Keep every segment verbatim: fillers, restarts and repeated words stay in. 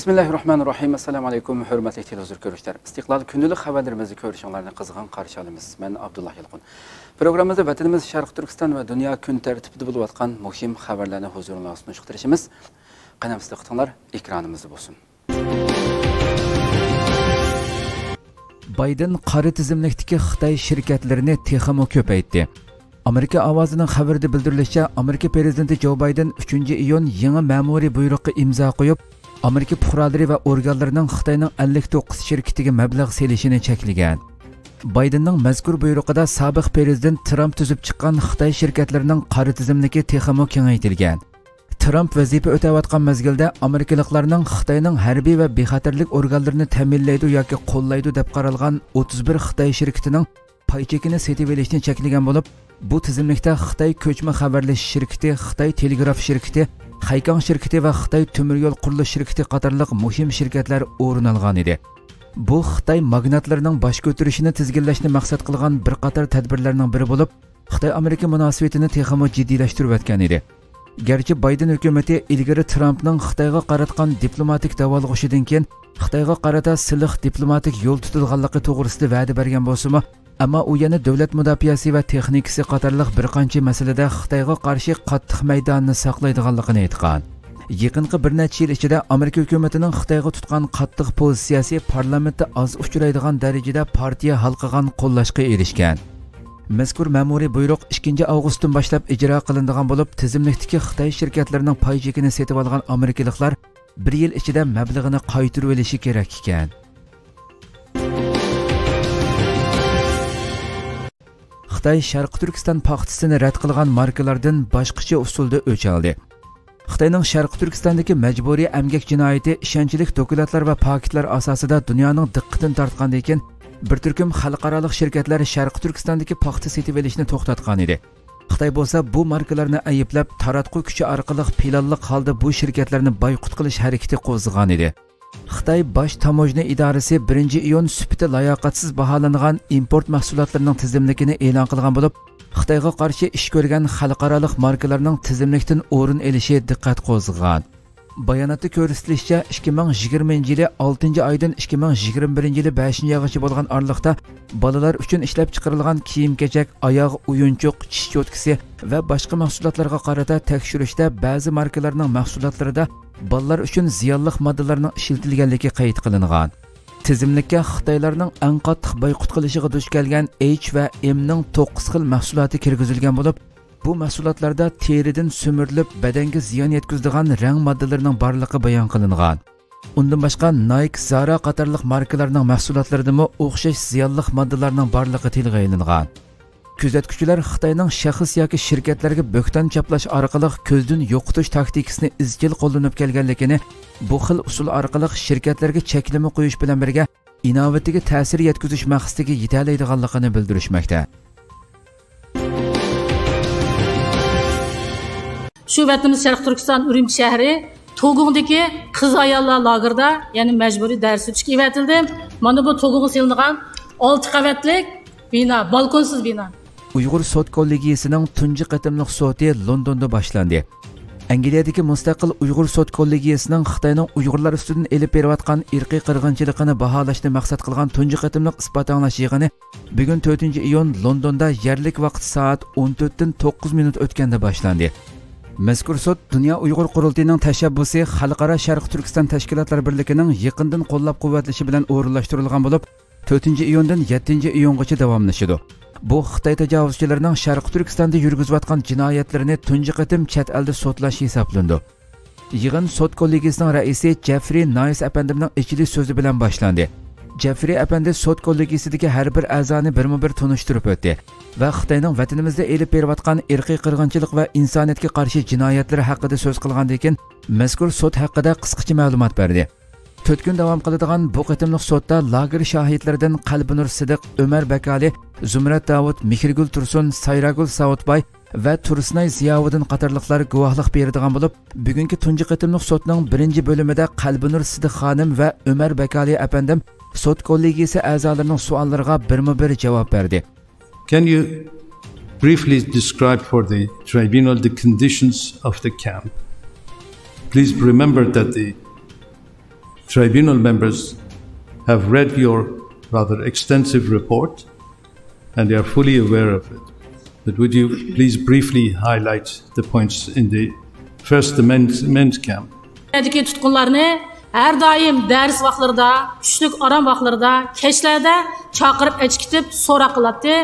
بىسمىللاھىررەھمانىررەھىم. ئەسسالامۇ ئەلەيكۇم، ھۆرمەتلىك تېلېۋىزور كۆرۈشلەر. ئىستىقلال كۈندىلىك خەۋەرلىرىمىزنى كۆرۈشۈڭلارنى قىزغىن قارشى ئالىمىز. مەن ئابدۇللا يالقۇن. پروگراممىمىزدا ۋەتىنىمىز شەرقىي تۈركىستان ۋە دۇنيا كۈن تەرتىپىدە بولۇۋاتقان مۇھىم خەۋەرلەرنى ھۇزۇرۇڭلارغا سۇنۇشقا تىرىشىمىز. قېنى ئەمىسە دىققىتىڭلار ئېكرانىمىزدا بولسۇن. بايدېن قارا تىزىملىكتىكى خىتاي شىركەتلىرىنى تېخىمۇ كۆپەيتتى. ئامېرىكا ئاۋازىنىڭ خەۋىرىدە بىلدۈرۈلۈشىچە، ئامېرىكا پىرېزىدېنتى جو بايدېن ئۈچىنچى ئىيۇن يېڭى مەمۇرىي بۇيرۇققا ئىمزا قويۇپ، ئامېرىكا پۇقرالىرى ۋە ئورگانلىرىنىڭ خىتاينىڭ ئەللىك توققۇز شىركىتىگە مەبلەغ سېلىشىنى چەكلىگەن. بايدېننىڭ مەزكۇر بۇيرۇقىدا سابىق پىرېزىدېنت ترامپ تۈزۈپ چىققان خىتاي شىركەتلىرىنىڭ قارا تىزىملىكى تېخىمۇ كېڭەيتىلگەن. ترامپ ۋەزىپە ئۆتەۋاتقان مەزگىلدە ئامېرىكىلىقلارنىڭ خىتاينىڭ ھەربىي ۋە بىخەتەرلىك ئورگانلىرىنى تەمىنلەيدۇ ياكى قوللايدۇ دەپ قارالغان ئوتتۇز بىر خىتاي شىركىتىنىڭ پاي چېكىنى سېتىۋېلىشنى چەكلىگەن بولۇپ، بۇ تىزىملىكتە خىتاي كۆچمە خەۋەرلىشىش شىركىتى، خىتاي تېلېگراف شىركىتى، خەيكاڭ شىركىتى ۋە خىتاي تۆمۈر يول قۇرۇلۇش شىركىتى قاتارلىق مۇھىم شىركەتلەر ئورۇن ئالغان ئىدى. بۇ خىتاي ماگناتلىرىنىڭ باش كۆتۈرۈشىنى تىزگىنلەشنى مەقسەت قىلغان بىر قاتار تەدبىرلەرنىڭ بىرى بولۇپ، خىتاي ئامېرىكا مۇناسىۋىتىنى تېخىمۇ جىددىيلەشتۈرۈۋەتكەن ئىدى. گەرچە بايدېن ھۆكۈمىتى ئىلگىرى ترامپنىڭ خىتايغا قاراتقان دىپلوماتىك داۋالغۇشىدىن كېيىن خىتايغا قارىتا سىلىق دىپلوماتىك يول تۇتىدىغانلىقى توغرىسىدا ۋەدە بەرگەن بولسىمۇ، ئەمما ئۇ يەنە دۆلەت مۇداپىئەسى ۋە تېخنىكىسى قاتارلىق بىر قانچە مەسىلىدە خىتايغا قارشى قاتتىق مەيداننى ساقلايدىغانلىقىنى ئېيتقان. يېقىنقى بىر نەچچە يىل ئىچىدە ئامېرىكا ھۆكۈمىتىنىڭ خىتايغا تۇتقان قاتتىق پوزىتسىيەسى پارلامېنتتا ئاز ئۇچرايدىغان دەرىجىدە پارتىيە ھالقىغان قوللاشقا ئېرىشكەن. مەزكۇر مەمۇرىي بۇيرۇق ئىككىنچى ئاۋغۇستتىن باشلاپ ئىجرا قىلىنىدىغان بولۇپ، تىزىملىكتىكى خىتاي شىركەتلىرىنىڭ پاي چېكىنى سېتىۋالغان ئامېرىكىلىقلار بىر يىل ئىچىدە مەبلىغىنى قايتۇرۇۋېلىشى كېرەك ئىكەن. خىتاي شەرقىي تۈركىستان پاختىسىنى رەت قىلغان ماركىلاردىن باشقىچە ئۇسۇلدا ئۆچ ئالدى. خىتاينىڭ شەرقىي تۈركىستاندىكى مەجبۇرىي ئەمگەك جىنايىتى ئىشەنچلىك دوكلاتلار ۋە پاكىتلار ئاساسىدا دۇنيانىڭ دىققىتىنى تارتقاندىن كېيىن، بىر تۈركۈم خەلقئارالىق شىركەتلەر شەرقىي تۈركىستاندىكى پاختا سېتىۋېلىشنى توختاتقان ئىدى. خىتاي بولسا بۇ ماركىلارنى ئەيىبلەپ، تاراتقۇ كۈچى ئارقىلىق پىلانلىق ھالدا بۇ شىركەتلەرنى بايقۇت قىلىش ھەرىكىتى قوزغىغان ئىدى. خىتاي باش تاموژنا ئىدارىسى بىرىنچى ئىيۇن سۈپىتى لاياقەتسىز باھالانغان ئىمپورت مەھسۇلاتلىرىنىڭ تىزىملىكىنى ئېلان قىلغان بولۇپ، خىتايغا قارشى ئىش كۆرگەن خەلقئارالىق ماركىلارنىڭ تىزىملىكتىن ئورۇن ئېلىشى دىققەت قوزغىغان. باياناتتا كۆرسىتىلىشىچە، ئىككى مىڭ يىگىرمىنچى يىلى ئالتىنچى ئايدىن ئىككى مىڭ يىگىرمە بىرىنچى يىلى بەشىنچى ئايغىچە بولغان ئارىلىقتا بالىلار ئۈچۈن ئىشلەپچىقىرىلغان كىيىم-كېچەك، ئاياغ ئويۇنچۇق، چىش چوتكىسى ۋە باشقا مەھسۇلاتلارغا قارىتا تەكشۈرۈشتە بەزى ماركىلارنىڭ مەھسۇلاتلىرىدا بالىلار ئۈچۈن زىيانلىق ماددىلارنىڭ ئىشلىتىلگەنلىكى قەيت قىلىنغان. تىزىملىككە خىتايلارنىڭ ئەڭ قاتتىق بايقۇت قىلىشىغا دۇچ كەلگەن ئېيچ ۋە ئېمنىڭ توققۇز خىل مەھسۇلاتى كىرگۈزۈلگەن بولۇپ، بۇ مەھسۇلاتلاردا تېرىدىن سۈمۈرۈلۈپ، بەدەنگە زىيان يەتكۈزىدىغان رەڭ ماددىلىرىنىڭ بارلىقى بايان قىلىنغان. ئۇندىن باشقا، نايك، زارا قاتارلىق ماركىلارنىڭ مەھسۇلاتلىرىدىمۇ ئوخشاش زىيانلىق ماددىلارنىڭ بارلىقى تىلغا ئېلىنغان. كۆزەتكۈچىلەر خىتاينىڭ شەخس ياكى شىركەتلەرگە بۆھتان چاپلاش ئارقىلىق كۆزدىن يوقىتىش تاكتىكىسىنى ئىزچىل قوللىنىپ كەلگەنلىكىنى، بۇ خىل ئۇسۇل ئارقىلىق شىركەتلەرگە چەكلىمە قويۇش بىلەن بىرگە، ئىناۋىتىگە تەسىر يەتكۈزۈش مەقسىتىگە يېتەلەيدىغانلىقىنى بىلدۈرۈشمەكتە. شۇ ۋەتىنىمىز شەرقىي تۈركىستان ئۈرۈمچى شەھىرى توگۇڭدىكى قىز ئاياللار لاگېرىدا، يەنى مەجبۇرىي دەرس ئۆتۈشكە ئەۋەتىلدىم. مانا بۇ توگۇڭغا سېلىنغان ئالتە قەۋەتلىك بىنا، بالكونسىز بىنا. ئۇيغۇر سوت كوللېگىيىسىنىڭ تۇنجى قېتىملىق سوتى لوندوندا باشلاندى. ئەنگلىيەدىكى مۇستەقىل ئۇيغۇر سوت كوللېگىيىسىنىڭ خىتاينىڭ ئۇيغۇرلار ئۈستىدىن ئېلىپ بېرىۋاتقان ئىرقىي قىرغىنچىلىقىنى باھالاشنى مەقسەت قىلغان تۇنجى قېتىملىق ئىسپات ئاڭلاش يىغىنى بۈگۈن، تۆتىنچى ئىيۇن، لوندوندا يەرلىك ۋاقىت سائەت ئون تۆتتىن توققۇز مىنۇت ئۆتكەندە باشلاندى. مەزكۇر سوت دۇنيا ئۇيغۇر قۇرۇلتىيىنىڭ تەشەببۇسى، خەلقئارا شەرقىي تۈركىستان تەشكىلاتلار بىرلىكىنىڭ يېقىندىن قوللاپ-قۇۋۋەتلىشى بىلەن ئورۇنلاشتۇرۇلغان بولۇپ، تۆتىنچى ئىيۇندىن يەتتىنچى ئىيۇنغىچە داۋاملىشىدۇ. بۇ خىتاي تاجاۋۇزچىلىرىنىڭ شەرقىي تۈركىستاندا يۈرگۈزۈۋاتقان جىنايەتلىرىنى تۇنجى قېتىم چەت ئەلدە سوتلاش ھېسابلىنىدۇ. يىغىن سوت كوللېگىيىسىنىڭ رەئىسى جېفرى نايس ئەپەندىمنىڭ ئېچىلىش سۆزى بىلەن باشلاندى. جېفرى ئەپەندى سوت كوللېگىيىسىدىكى ھەر بىر ئەزانى بىرمۇ بىر تونۇشتۇرۇپ ئۆتتى ۋە خىتاينىڭ ۋەتىنىمىزدە ئېلىپ بېرىۋاتقان ئىرقىي قىرغىنچىلىق ۋە ئىنسانىيەتكە قارشى جىنايەتلىرى ھەققىدە سۆز قىلغاندىن كېيىن، مەزكۇر سوت ھەققىدە قىسقىچە مەلۇمات بەردى. تۆت كۈن داۋام قىلىدىغان بۇ قېتىملىق سوتتا لاگېر شاھىتلىرىدىن قەلبىنۇر سىدىق، ئۆمەر بەكالى، زۇمرەت داۋۇت، مېھرىگۈل تۇرسۇن، سايراگۈل ساۋۇتباي، ۋە تۇرسۇنئاي زىياۋۇدۇن قاتارلىقلار گۇۋاھلىق بېرىدىغان بولۇپ، بۈگۈنكى تۇنجى قېتىملىق سوتنىڭ بىرىنچى بۆلۈمىدە قەلبىنۇر سىدىق خانىم ۋە ئۆمەر بەكالى ئەپەندىم سوت كوللېگىيىسى ئەزالىرىنىڭ سوئاللىرىغا بىرمۇ بىر جاۋاب بەردى. Can you briefly describe for the tribunal the conditions of the camp? Please remember that the Tribunal members have read your rather extensive report and they are fully aware of it. But would you please briefly highlight the points in the First Amendment camp? دىكى تۇتقۇنلارنى ھەر دائىم دەرس ۋاقىتلىرىدا، چۈشلۈك ئارام ۋاقىتلىرىدا، كەچلەردە چاقىرىپ ئەچىكىتىپ سوراق قىلاتتى.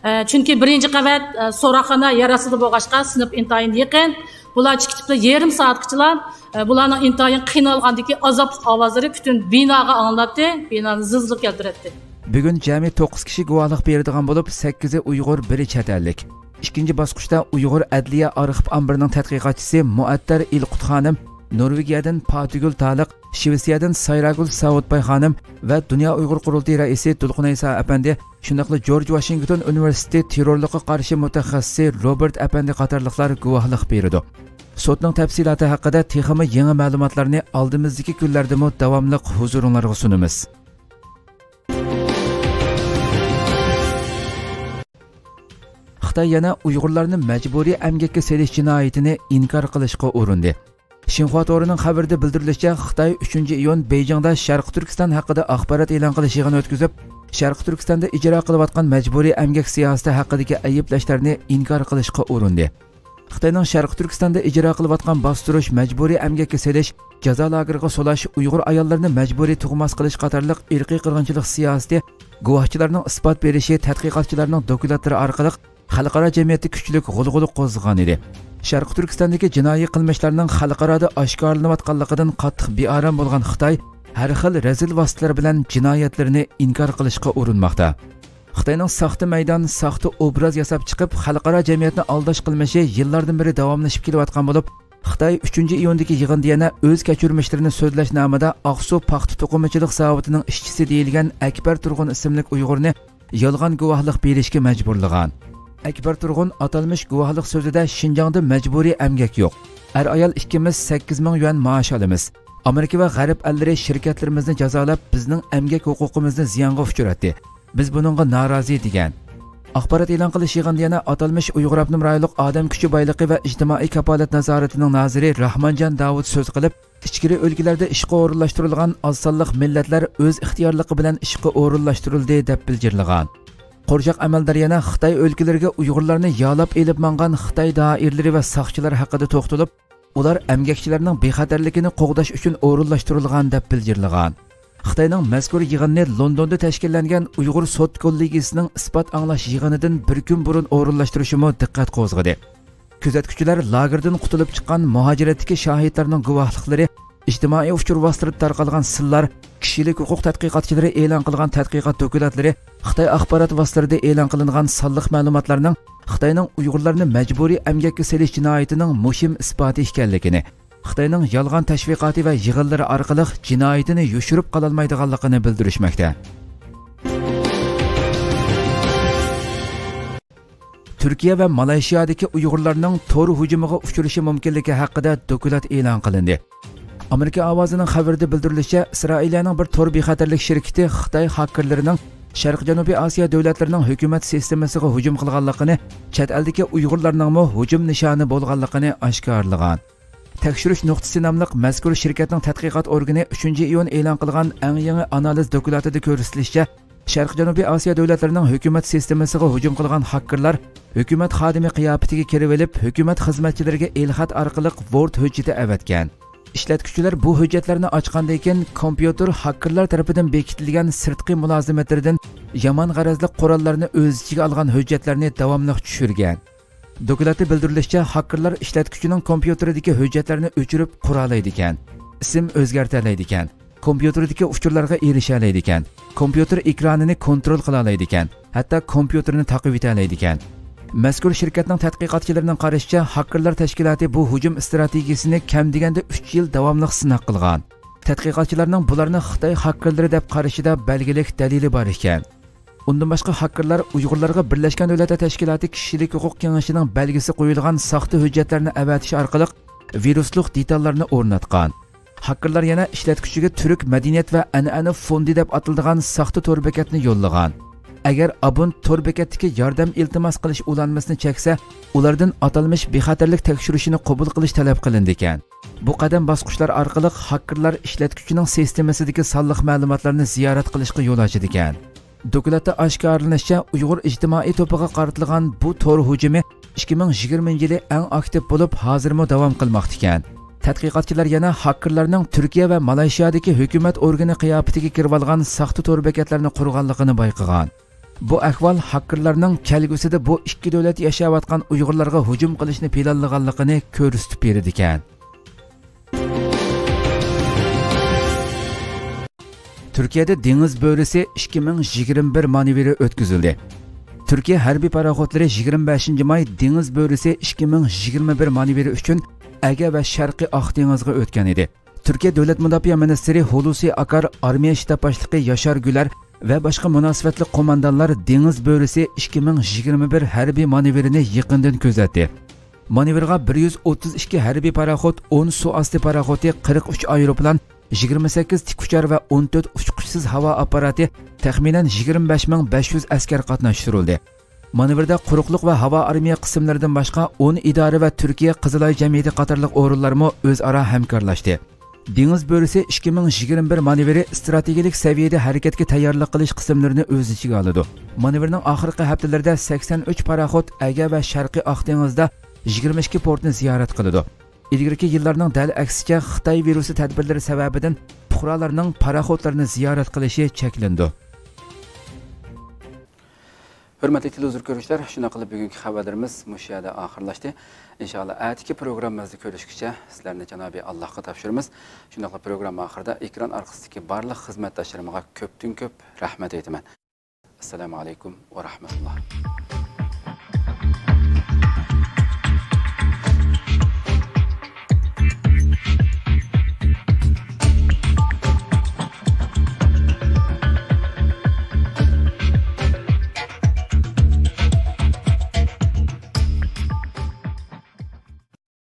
ئە، چۈنكى بىرىنچى قەۋەت، ئە، سوراقخانا يەر ئاستىدا بولغاچقا، سىنىپ ئىنتايىن يېقىن. بۇلار چىقىپ كېتىپلا يېرىم سائەتكىچىلا، ئە، بۇلارنىڭ ئىنتايىن قىينالغاندىكى ئازابلىق ئاۋازلىرى پۈتۈن بىناغا ئاڭلىناتتى، بىنانى زىلزىلە كەلتۈرەتتى. بۈگۈن جەمئىي توققۇز كىشى گۇۋاھلىق بېرىدىغان بولۇپ، سەككىزى ئۇيغۇر، بىرى چەت ئەللىك. ئىككىنچى باسقۇچتا ئۇيغۇر ئەدلىيە ئارخىپ ئامبىرىنىڭ تەتقىقاتچىسى مۇئەتتەر ئىلقۇت خانىم، نورۋېگىيەدىن پاتىگۈل تالىق، شىۋېتسىيەدىن سايراگۈل ساۋۇتباي خانىم ۋە دۇنيا ئۇيغۇر قۇرۇلتىيى رەئىسى دۇلقۇن ئەيسا ئەپەندى، شۇنداقلا جورج ۋاشىنگتون ئۇنىۋېرسىتېتى تېررورلۇققا قارشى مۇتەخەسسىسى روبېرت ئەپەندى قاتارلىقلار گۇۋاھلىق بېرىدۇ. سوتنىڭ تەپسىلاتى ھەققىدە تېخىمۇ يېڭى مەلۇماتلارنى ئالدىمىزدىكى كۈنلەردىمۇ داۋاملىق ھۇزۇرۇڭلارغا سۇنىمىز. خىتاي يەنە ئۇيغۇرلارنى مەجبۇرىي ئەمگەككە سېلىش جىنايىتىنى ئىنكار قىلىشقا ئۇرۇندى. شىنخۇا تورىنىڭ خەۋىرىدە بىلدۈرۈلۈشىچە، خىتاي ئۈچىنچى ئىيۇن بېيجىڭدا شەرقىي تۈركىستان ھەققىدە ئاخبارات ئېلان قىلىش يىغىنى ئۆتكۈزۈپ، شەرقىي تۈركىستاندا ئىجرا قىلىۋاتقان مەجبۇرىي ئەمگەك سىياسىتى ھەققىدىكى ئەيىبلەشلەرنى ئىنكار قىلىشقا ئۇرۇندى. خىتاينىڭ شەرقىي تۈركىستاندا ئىجرا قىلىۋاتقان باستۇرۇش، مەجبۇرىي ئەمگەككە سېلىش، جازا لاگېرىغا سولاش، ئۇيغۇر ئاياللىرىنى مەجبۇرىي تۇغماس قىلىش قاتارلىق ئىرقىي قىرغىنچىلىق سىياسىتى گۇۋاھچىلارنىڭ ئىسپات بېرىشى، تەتقىقاتچىلارنىڭ دوكلاتلىرى ئارقىلىق خەلقئارا جەمئىيەتتە كۈچلۈك غۇلغۇلا قوزغىغان ئىدى. شەرقىي تۈركىستاندىكى جىنايى قىلمىشلارنىڭ خەلقئارادا ئاشكارىلىنىۋاتقانلىقىدىن قاتتىق بىئارام بولغان خىتاي ھەر خىل رەزىل ۋاسىتىلەر بىلەن جىنايەتلىرىنى ئىنكار قىلىشقا ئۇرۇنماقتا. خىتاينىڭ ساختا مەيدان، ساختا ئوبراز ياساپ چىقىپ، خەلقئارا جەمئىيەتنى ئالداش قىلمىشى يىللاردىن بېرى داۋاملىشىپ كېلىۋاتقان بولۇپ، خىتاي ئۈچىنچى ئىيۇندىكى يىغىندا يەنە ئۆز كەچۈرمىشلىرىنى سۆزلەش نامىدا ئاقسۇ پاختا توقۇمىچىلىق زاۋۇتىنىڭ ئىشچىسى دېيىلگەن ئەكبەر تۇرغۇن ئىسىملىك ئۇيغۇرنى يالغان گۇۋاھلىق بېرىشكە مەجبۇرلىغان. ئەكبەر تۇرغۇن ئاتالمىش گۇۋاھلىق سۆزىدە شىنجاڭدا مەجبۇرىي ئەمگەك يوق. ئەر-ئايال ئىككىمىز سەككىز مىڭ يۈەن مائاش ئالىمىز. ئامېرىكا ۋە غەرب ئەللىرى شىركەتلىرىمىزنى جازالاپ، بىزنىڭ ئەمگەك ھوقۇقىمىزنى زىيانغا ئۇچراتتى. بىز بۇنىڭغا نارازى، دېگەن. ئاخبارات ئېلان قىلىش يىغىنىدا يەنە ئاتالمىش ئۇيغۇر ئاپتونوم رايونلۇق ئادەم كۈچى بايلىقى ۋە ئىجتىمائىي كاپالەت نازارىتىنىڭ نازىرى راھمانجان داۋۇت سۆز قىلىپ، ئىچكىرى ئۆلكىلەردە ئىشقا ئورۇنلاشتۇرۇلغان ئاز سانلىق مىللەتلەر ئۆز ئىختىيارلىقى بىلەن ئىشقا ئورۇنلاشتۇرۇلدى، دەپ بىلجىرلىغان. قورشاق ئەمەلدار يەنە خىتاي ئۆلكىلىرىگە ئۇيغۇرلارنى يالاپ ئېلىپ ماڭغان خىتاي دائىرىلىرى ۋە ساقچىلار ھەققىدە توختىلىپ، ئۇلار ئەمگەكچىلەرنىڭ بىخەتەرلىكىنى قوغداش ئۈچۈن ئورۇنلاشتۇرۇلغان، دەپ بىلجىرلىغان. خىتاينىڭ مەزكۇر يىغىنىنى لوندوندا تەشكىللەنگەن ئۇيغۇر سوت كوللېگىيىسىنىڭ ئىسپات ئاڭلاش يىغىنىدىن بىر كۈن بۇرۇن ئورۇنلاشتۇرۇشىمۇ دىققەت قوزغىدى. كۆزەتكۈچىلەر لاگېردىن قۇتۇلۇپ چىققان مۇھاجىرەتتىكى شاھىتلارنىڭ گۇۋاھلىقلىرى، ئىجتىمائىي ئۇچۇر ۋاسىتىلىرىدا تارقالغان سىنلار، كىشىلىك ھوقۇق تەتقىقاتچىلىرى ئېلان قىلغان تەتقىقات دوكلاتلىرى، خىتاي ئاخبارات ۋاسىتىلىرىدا ئېلان قىلىنغان سانلىق مەلۇماتلارنىڭ خىتاينىڭ ئۇيغۇرلارنى مەجبۇرىي ئەمگەككە سېلىش جىنايىتىنىڭ مۇھىم ئىسپاتى ئىكەنلىكىنى، خىتاينىڭ يالغان تەشۋىقاتى ۋە يىغىنلىرى ئارقىلىق جىنايىتىنى يوشۇرۇپ قالالمايدىغانلىقىنى بىلدۈرۈشمەكتە. تۈركىيە ۋە مالايشىيادىكى ئۇيغۇرلارنىڭ تور ھۇجۇمىغا ئۇچرىشى مۇمكىنلىكى ھەققىدە دوكلات ئېلان قىلىندى. ئامېرىكا ئاۋازىنىڭ خەۋىرىدە بىلدۈرۈلۈشىچە، ئىسرائىلىيەنىڭ بىر تور بىخەتەرلىك شىركىتى خىتاي خاكېرلىرىنىڭ شەرقىي جەنۇبىي ئاسىيا دۆلەتلىرىنىڭ ھۆكۈمەت سىستېمىسىغا ھۇجۇم قىلغانلىقىنى، چەت ئەلدىكى ئۇيغۇرلارنىڭمۇ ھۇجۇم نىشانى بولغانلىقىنى ئاشكارىلىغان. تەكشۈرۈش نۇقتىسى ناملىق مەزكۇر شىركەتنىڭ تەتقىقات ئورگىنى ئۈچىنچى ئىيۇن ئېلان قىلغان ئەڭ يېڭى ئانالىز دوكلاتىدا كۆرسىتىلىشىچە، شەرقىي جەنۇبىي ئاسىيا دۆلەتلىرىنىڭ ھۆكۈمەت سىستېمىسىغا ھۇجۇم قىلغان خاكېرلار ھۆكۈمەت خادىمى قىياپىتىگە كىرىۋېلىپ، ھۆكۈمەت خىزمەتچىلىرىگە ئېلخەت ئارقىلىق ۋورد ھۆججىتى ئەۋەتكەن. ئىشلەتكۈچىلەر بۇ ھۆججەتلەرنى ئاچقاندىن كېيىن، كومپيۇتېر خاكېرلار تەرىپىدىن بېكىتىلگەن سىرتقى مۇلازىمەتلىرىدىن يامان غەرەزلىك قوراللارنى ئۆز ئىچىگە ئالغان ھۆججەتلەرنى داۋاملىق چۈشۈرگەن. دوكلاتتا بىلدۈرۈلۈشىچە، خاكېرلار ئىشلەتكۈچىنىڭ كومپيۇتېرىدىكى ھۆججەتلەرنى ئۆچۈرۈپ قۇرالايدىكەن، ئىسىم ئۆزگەرتەلەيدىكەن، كومپيۇتېردىكى ئۇچۇرلارغا ئېرىشەلەيدىكەن، كومپيۇتېر ئېكرانىنى كونترول قىلالايدىكەن، ھەتتا كومپيۇتېرنى تاقىۋېتەلەيدىكەن. مەزكۇر شىركەتنىڭ تەتقىقاتچىلىرىنىڭ قارىشىچە، خاكېرلار تەشكىلاتى بۇ ھۇجۇم ئىستراتېگىيىسىنى كەم دېگەندە ئۈچ يىل داۋاملىق سىناق قىلغان. تەتقىقاتچىلارنىڭ بۇلارنى خىتاي خاكېرلىرى دەپ قارىشىدا بەلگىلىك دەلىلى بار ئىكەن. ئۇندىن باشقا، خاكېرلار ئۇيغۇرلارغا بىرلەشكەن دۆلەتلەر تەشكىلاتى كىشىلىك ھوقۇق كېڭىشىنىڭ بەلگىسى قويۇلغان ساختا ھۆججەتلەرنى ئەۋەتىش ئارقىلىق ۋىرۇسلۇق دېتاللارنى ئورناتقان. خاكېرلار يەنە ئىشلەتكۈچىگە تۈرك مەدەنىيەت ۋە ئەنئەنە فوندى دەپ ئاتىلىدىغان ساختا تور بېكەتنى يوللىغان. ئەگەر ئابونت تور بېكەتتىكى ياردەم ئىلتىماس قىلىش ئۇلانمىسىنى چەكسە، ئۇلاردىن ئاتالمىش بىخەتەرلىك تەكشۈرۈشىنى قوبۇل قىلىش تەلەپ قىلىنىدىكەن. بۇ قەدەم باسقۇچلار ئارقىلىق ھاككېرلار ئىشلەتكۈچىنىڭ سىستېمىسىدىكى سانلىق مەلۇماتلارنى زىيارەت قىلىشقا يول ئاچىدىكەن. دوكلاتتا ئاشكارىلىنىشىچە، ئۇيغۇر ئىجتىمائىي توپىغا قارىتىلغان بۇ تور ھۇجۇمى ئىككى مىڭ يىگىرمىنچى يىلى ئەڭ ئاكتىپ بولۇپ، ھازىرمۇ داۋام قىلماقتا ئىكەن. تەتقىقاتچىلار يەنە ھاككېرلارنىڭ تۈركىيە ۋە مالايشىيادىكى ھۆكۈمەت ئورگىنى قىياپىتىگە كىرىۋالغان ساختا تور بېكەتلەرنى قۇرغانلىقىنى بايقىغان. بۇ ئەھۋال ھاككېرلارنىڭ كەلگۈسىدە بۇ ئىككى دۆلەتتە ياشاۋاتقان ئۇيغۇرلارغا ھۇجۇم قىلىشنى پىلانلىغانلىقىنى كۆرسىتىپ بېرىدىكەن. تۈركىيەدە دېڭىز بۆرىسى ئىككى مىڭ يىگىرمە بىر مانېۋىرى ئۆتكۈزۈلدى. تۈركىيە ھەربىي پاراخوتلىرى يىگىرمە بەشىنچى ماي دېڭىز بۆرىسى ئىككى مىڭ يىگىرمە بىر مانېۋىرى ئۈچۈن ئەگە ۋە شەرقىي ئاق دېڭىزغا ئۆتكەن ئىدى. تۈركىيە دۆلەت مۇداپىئە مىنىستىرى ھۇلۇسى ئاكار ئارمىيە شتاب باشلىقى ياشار گۈلەر ۋە باشقا مۇناسىۋەتلىك قوماندانلار دېڭىز بۆرىسى ئىككى مىڭ يىگىرمە بىر ھەربىي مانېۋىرىنى يېقىندىن كۆزەتتى. مانېۋىرغا بىر يۈز ئوتتۇز ئىككى ھەربىي پاراخوت، ئون سۇ ئاستى پاراخوتى، قىرىق ئۈچ ئايروپىلان، يىگىرمە سەككىز تىك ئۇچار ۋە ئون تۆت ئۇچقۇچسىز ھاۋا ئاپپاراتى، تەخمىنەن يىگىرمە بەش مىڭ بەش يۈز ئەسكەر قاتناشتۇرۇلدى. مانېۋىردا قۇرۇقلۇق ۋە ھاۋا ئارمىيە قىسىملىرىدىن باشقا ئون ئىدارە ۋە تۈركىيە قىزىل ئاي جەمئىيىتى قاتارلىق ئورۇنلارمۇ ئۆزئارا ھەمكارلاشتى. دېڭىز بۆرىسى ئىككى مىڭ يىگىرمە بىر مانېۋىرى ئىستراتېگىيەلىك سەۋىيەدە ھەرىكەتكە تەييارلىق قىلىش قىسىملىرىنى ئۆز ئىچىگە ئالىدۇ. مانېۋىرنىڭ ئاخىرقى ھەپتىلىرىدە سەكسەن ئۈچ پاراخوت ئەگە ۋە شەرقىي ئاق دېڭىزدا يىگىرمە ئىككى پورتنى زىيارەت قىلىدۇ. ئىلگىرىكى يىللارنىڭ دەل ئەكسىچە، خىتاي ۋىرۇسى تەدبىرلىرى سەۋەبىدىن پۇقرالارنىڭ پاراخوتلارنى زىيارەت قىلىشى چەكلىنىدۇ. ھۆرمەتلىك تېلېۋىزور كۆرۈشلەر، شۇنداق قىلىپ بۈگۈنكى خەۋەرلىرىمىز مۇشۇ يەردە ئاخىرلاشتى. ئىنشائاللا، ئەتىكى پروگراممىمىزدا كۆرۈشكىچە سىلەرنى جانابى ئاللاھقا تاپشۇرىمىز. شۇنداقلا پروگرامما ئاخىرىدا ئېكران ئارقىسىدىكى بارلىق خىزمەتداشلىرىمغا كۆپتىن كۆپ رەھمەت ئېيتىمەن. ئەسسالامۇ ئەلەيكۇم ۋە رەھمەتۇللاھ.